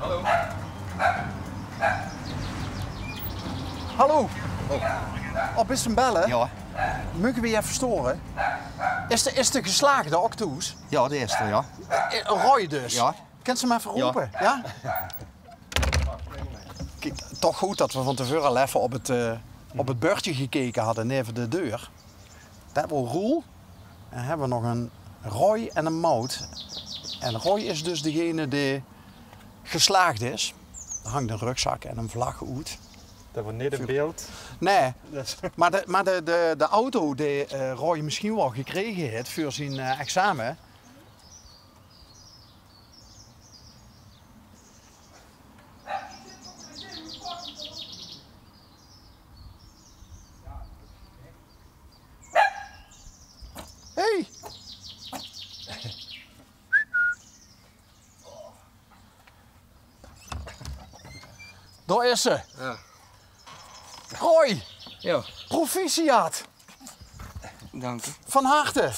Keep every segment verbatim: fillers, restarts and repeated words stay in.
Hallo. Hallo. Oh, bis se aan 't belle? Jao. Meuge we dich effe store? Is de, is de geslaagde Octo's? Jao, de is d'r, jao. Eh, Roy dus? Jao. Kins se 'm effe rope? Jao. Kiek, toch good det we van te veure al effe op 't, eh, op 't bördje gekeke hadde neve de deur. Det waor Roel. En höbbe we nog eine Roy en eine Maud. En Roy is dus degene dae geslaagd is. D'r hingk eine rögzak en ein vlag oet. Det waor neet in beeld. Nae. Mer de, mer de, de, de auto dae, eh, Roy mesjien waal gekrege haet veur zien, eh, exame. Hey! Dao is ze. Jao. Roy! Jao. Proficiat! Dank u. Van harte.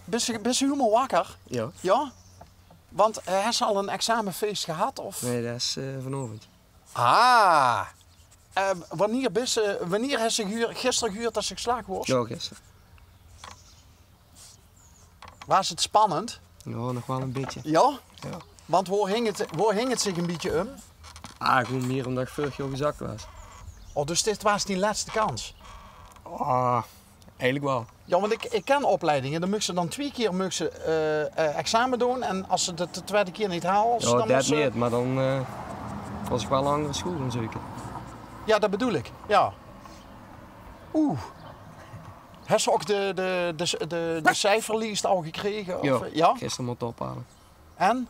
Bis se, bis se hielemaol wakker? Jao. Jao? Want, eh, hes se al ein examefees gehad, of? Nae, det is, eh, vanaovend. Ah. Eh, wannier bis se, wannier hes se gehuur-, gister gehuurd det se geslaag waors? Jao, gister. Waas 't spannend? Jao, nog waal ein bietje. Jao? Jao. Want wao hing 't, wao hing 't zich ein bietje um? Ah, gewoen mier ómdet ich veurig jaor gezak waas. Oh, dus dit waas dien lètste kans? Ah, eigelik waal. Jao, want ich, ich ken opleidinge, dan meugs se dan twieë kier meugs se, eh, eh, exame doon en es se 't de twiede kier neet haals, jao, dan det mós se neet, mer dan, eh, waas ich waal ein anger school gaon zeuke. Jao, det bedoel ich. Jao. Oeh. Hes se ouch de, de, de, de, de ciferlies al gekrege? Of, jao, eh, jao? Gister mótte ophale. En?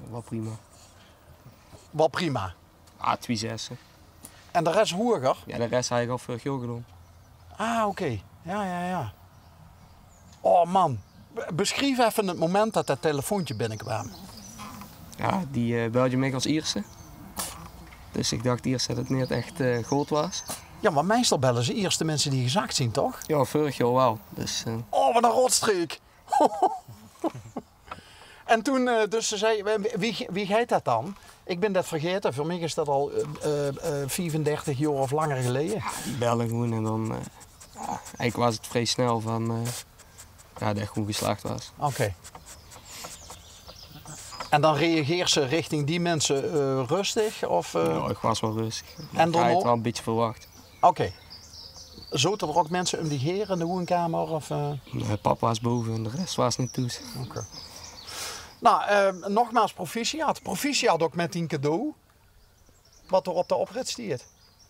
Waal prima. Waal prima? Ah, twieë zesse. En de res hoeger? Jao, de res haw ich al veurig jaor gedaon. Ah, oké. Jao, jao, jao. Oh man, be-, besjrief effe 't moment det det telefoontje binnekwaam. Jao, die, eh, belde mich es ierste. Dus ich dach iers det 't neet ech, eh, good waas. Jao, mer meistal belle ze iers de minse die gezak zien, toch? Jao, veurig jaor waal. Dus, eh. Oh, waat ein rotstreek! En toen, eh, dus ze zag, wie, wie, wie geit det dan? Ich bin det vergaete. Veur mich is det al, eh, eh, eh, viefendertig jaor of langer geleje. Jao, die belle gewoen en dan, eh, jao, eigelik waas 't vrie snel van, eh, jao, det ich gewoen geslaag waas. Oké. En dan reageers se richting die minse, eh, rustig, of, eh? Jao, ich waas waal rustig. En dan haw ich 't waal ein bietje verwach. Oké. Zote d'r ouch minse um dich haer in de woonkamer, of, eh? Nae, pap waas bove en de res waas neet thoes. Oké. Nou, eh, nogmaals proficiat. Proficiat ouch mit dien cadeau. Waat d'r op de oprit stiet.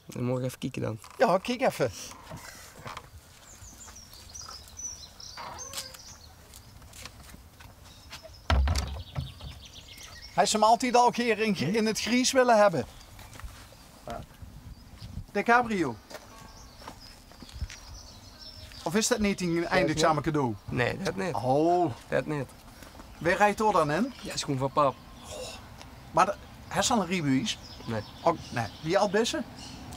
Dan mót ich effe kieke dan. Jao, kiek effe. Haw ze 'm altied al gaer in, in 't gries wille höbbe? De cabrio. Of is det neet dien eindexame cadeau? Nae, det neet. Oh. Det neet. Wae rijt dao dan in? Jao, is gewoen van pap. Mer de, hes se al ein riebewies? Nae. Oh, nae. Wie ald bis se?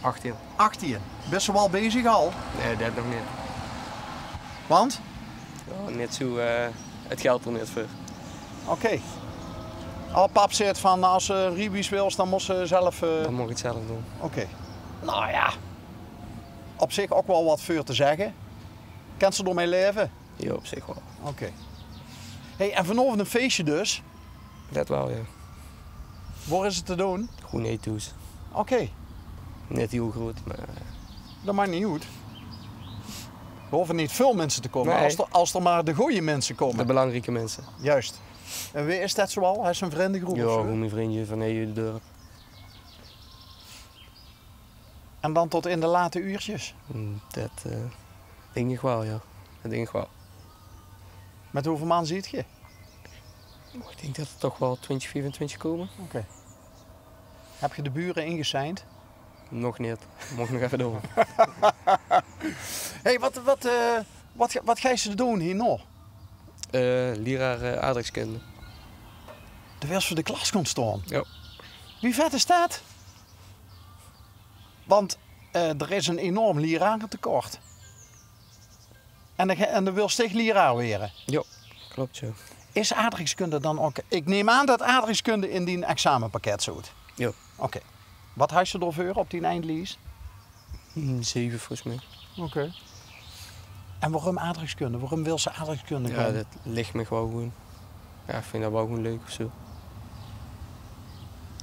Achtieën. Achtieën. Bis se waal bezig al? Nae, det nog neet. Want? Jao, neet zoe, eh, 't geld d'r neet veur. Oké. Oh, pap zaet van, es se riebewies wils, dan mós se zelf, eh. Dan mót ich 't zelf doon. Oké. Nou jao. Op zich ouch waal waat veur te zègke. Kins se d'r mei laeve? Jao, op zich waal. Oké. Hey, en vanaovend ein feesje dus? Det waal, jao. Waor is 't te doon? Gewoen hie thoes. Oké. Neet hiel groet, mer, eh. Det maak neet oet. D'r hove neet väöl minse te kómme, nae, es d'r, es d'r mer de gooje minse kómme. De belangrieke minse. Juist. En wae is det zoal? Hes se ein vrindegroep of zoe? Jao, gewoen mien vrindje van hie oet 't dörp. En dan tot in de late uurtjes? Hm, det, eh, dink ich waal, jao. Det dink ich waal. Mit wieväöl man zeet geer? Ich dink det d'r toch waal twintjig, viefentwintjig kómme. Oké. Höb geer de bure ingeseind? Nog neet. Mót ich nog effe doon. Hey, waat, waat, eh, waat, waat geis se doon hie nog? Eh, lieraar, eh, aardrijkskunde. Doe wils veur de klas gaon staon? Jao. Wie vet is det? Want, eh, d'r is ein enorm lieraretekort. En dan ge-, en dan wils dich lieraar waere? Jao, klop, jao. Is aardrijkskunde dan ok, ik neem aan dat aardrijkskunde in dien examenpakket zoot? Jao. Oké. Wat has se daoveur op dien eindlies? Hm, zeve volges mich. Oké. En waorum aardrijkskunde? Waorum wils se aardrijkskunde gaon? Jao, det lik mich waal gewoen. Jao, ik vind det waal gewoen leuk of zo.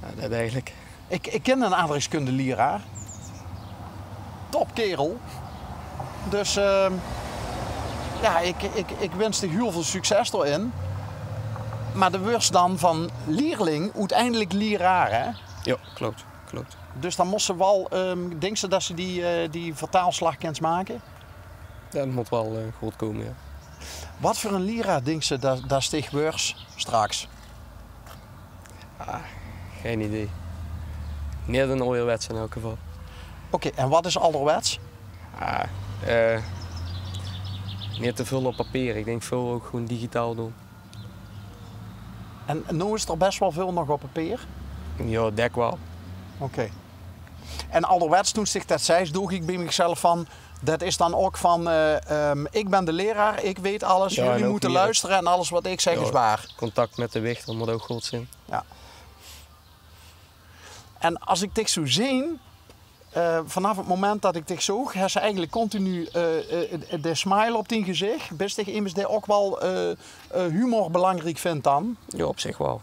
Jao, det eigelik. Ik, ik kin 'nen aardrijkskundelieraar. Top kerel. Dus, ehm, jao, ik, ik, ik wins dich hiel väöl succes d'r-in. Mer de wurs dan van lierling oeteindelik lieraar, hè? Jao, klop, klop. Dus dan mós se waal, ehm, dinks se dat se die, eh, die vertaalslag kins make? Jao, det mót waal, eh, good kómme, jao. Wat veur 'ne lieraar dinks se dat, dat se dich wurs straks? Ah, gein idee. Neet 'nen awwerwetse in elk geval. Oké, en wat is alderwets? Ah, eh, neet te väöl op papeer. Ik dink väöl ouk gewoen digitaal doon. En noe is d'r bès waal väöl nog op papeer? Jao, dèk waal. Oké. En alderwets, toen se dich det zeis, doog ik bie mezelf van, det is dan ouk van, eh, ehm, ik bin de lieraar, ik weit alles, jao, en jullie ouk mótte liere. Luistere en alles wat ik zeg is waor. Contact mit de wichter mót ouk good zeen. Jao. En as ik dich zo zeen, eh, vanaf 't moment dat ik dich zoog, hes se eigelik continu, eh, eh, de smile op dien gezich. Bis dich emes dae ouk waal, eh, eh, humor belangriek vindt dan? Jao, op zich waal.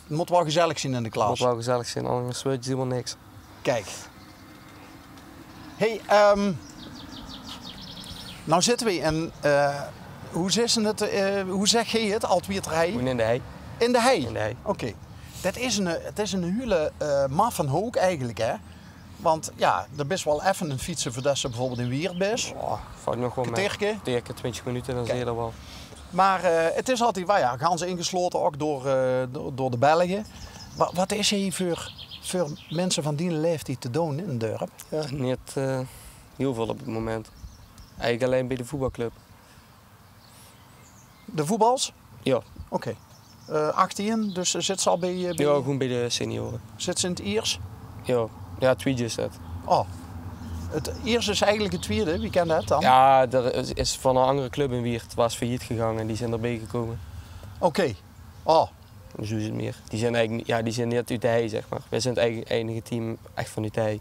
't Mót waal gezellig zien in de klas. Mót waal gezellig zien, angers weurt 't hielemaol niks. Kiek. Hey, ehm, noe zitte we in, eh, hoe zis se 't, eh, hoe zeg geej 't, Aldwieterhei? Gewoen in de hei. In de hei? In de hei. Oké. Det is 'n, 't is 'n hiele, eh, maffe hook eigelik, hè? Want jao, d'r bis waal effe 'n fietse veurdet se bieveurbeeld in Wieërt bis. Jao, valt nog waal mei. Kerteerke? Kerteerke, twintjig minute, dan zeen ze d'r waal. Mer, eh, 't is altied waal, jao, gans ingeslote, ouk door, eh, door, door de Belge. Wa-, wat is hie veur, veur minse van dien laeftied te doon in 't dörp? Jao, neet, eh, hiel väöl op 't moment. Eigelik allein bie de voetbalclub. De voetbals? Jao. Oké. Eh, achttien, dus zits se al bie, eh, bie... Jao, gewoen bie de seniore. Zits se in 't iers? Jao. Jao, twiede is det. Oh. 't Iers is eigelik 't twiede. Wie kan det dan? Jao, d'r is, is van 'n anger club in Wieërt, waas failliet gegange en die zeen d'r bie gekómme. Oké. Oh. Zoe is 't mier. Die zeen eigelik, jao, die zeen neet oet de hei, zeg mer. Weej zeen 't eige-, einige team ech van oet de hei.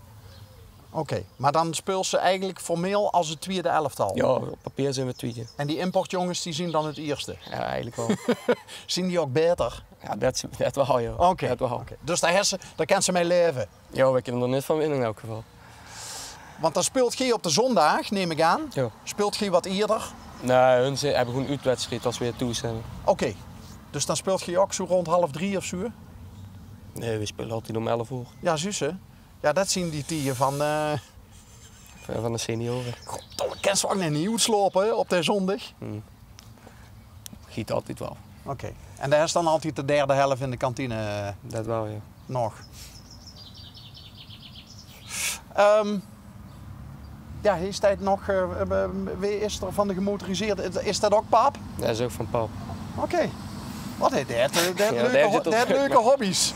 Oké, mer dan speels se eigelik formeel as 't twiede elftal? Jao, op papeer zeen we twiede. En die importjonges, die zien dan 't ierste? Jao, eigelik waal. Zien die ouk baeter? Jao, det, det waal, jao. Oké. Det waal. Oké. Dus dao hes se, dao kins se mei laeve? Jao, we kinne d'r neet van winne in elk geval. Want dan speelt geej op de zondaag, neem ik aan. Jao. Speelt geej wat ierder? Nae, hun ze-, hebbe gewoen oetwedstried as we thoes zeen. Oké. Dus dan speelt geej ouk zoe rond half drie of zoe? Nae, we speule altied óm elf oor. Jao, zuus se. Jao, det zien die tieje van, eh, van, van de seniore. Goddomme, kins se ouk neet oetslope op de zondig? Hm. Giet altied waal. Oké. En dao is dan altied de derde helf in de kantine, eh, det waal, jao. Nog. Ehm, Jao, hie steit nog, eh, eh, wee is d'r van de gemotoriseerde? Is det ouk pap? Det is ouk van pap. Oké. Wat haet det, eh, det leuke ho-, det leuke hobby's.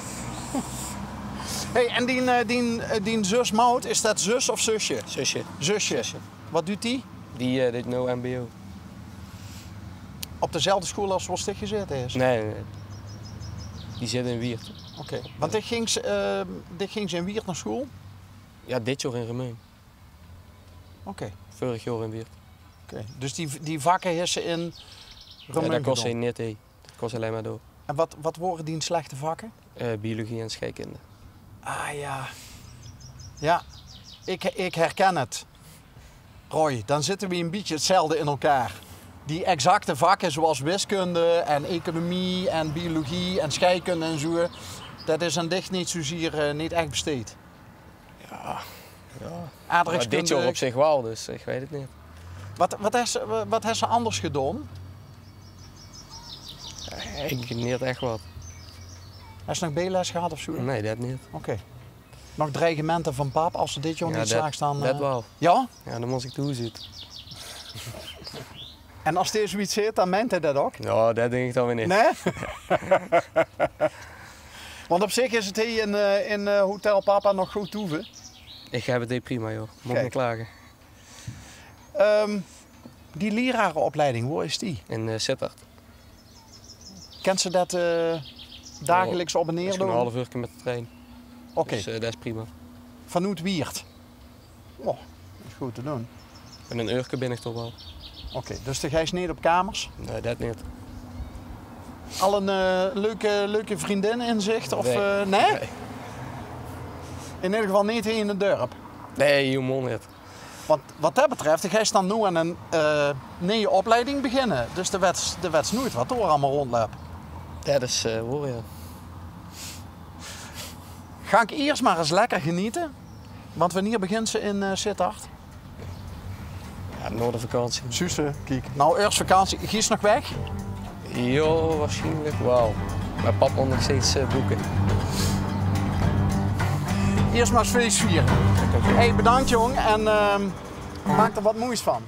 Hey, en dien, eh, dien, eh, dien zus Maud, is det zus of zusje? Zusje. Zusje. Zusje. Wat duut die? Die, eh, duut noe M B O. Op dezelfde school as wao se gezete hes? Nae, nae, nae. Die zit in Wieërt. Oké. Want dich gings, eh, dich gings in Wieërt nao school? Jao, dit jaor in Remunj. Oké. Veurig jaor in Wieërt. Oké. Dus die, die vakke hes se in Remunj gedoon? Jao, det kós se neet, hè. Det kós se allein mer door. En wat, wat wore die slechte vakke? Eh, biologie en scheikunde. Ah jao. Jao, ik, ik herken 't. Roy, dan zitte we 'n bietje 'tzelfde in elkaar. Die exacte vakke zoeas wiskunde en economie en biologie en scheikunde en zoe, det is aan dich neet zoezier, eh, neet ech besteed. Jao, jao. Aardrijkskunde. Mer dit jaor op zich waal, dus ik weit 't neet. Wat, wat hes, wat hes se anders gedaon? Eh, ik neet ech wat. Hes se nog B-les gehad of zoe? Nae, det neet. Oké. Nog dreigemente van pap, as se dit jaor neet slaags dan, det eh, waal. Jao? Jao, dan mós ik de hoes oet. En as dae zoeiets zeet, dan meint hae det ouk? Jao, det dink ik dan weer neet. Nae? Want op zich is 't hie in, eh, in, eh, Hotel Papa nog good toeve. Ik heb 't hie prima, joh. Mós neet klage. Ehm, die lierarenopleiding, wo is die? In, eh, Sittard. Kèns se det eh, dagelijks op en neer doon? Half uurke mit de trein. Oké. Dus eh, det is prima. Vanoet Wieërt? Oh, det is good te doon. In ein uurke bin ich d'r waal. Oké, dus de geis neet op kamers? Nae, det neet. Al ein eh, leuke, leuke vriendin in zicht? Of nae? Eh, nae? Nae. In eder geval neet hie in 't dörp? Nae, hielemaol neet. Want wat det betreft, de geis dan noe aan ein eh, neje opleiding beginne. Dus de wèts, de wèts noeit wat d'r allemaol rondlöp. Det is eh, waor, jao. Gank iers mer ens lekker geniete. Want wannier begint ze in eh, Sittard? Jao, nao de vakantie. Zuus se, kiek. Nou, eurs vakantie. Geis nog weg? Jao, waarsjienlik waal. Mer pap mót nog steeds eh, boeke. Iers mer ens fees viere. Hey, bedank jóng. En eh, maak d'r wat moeis van.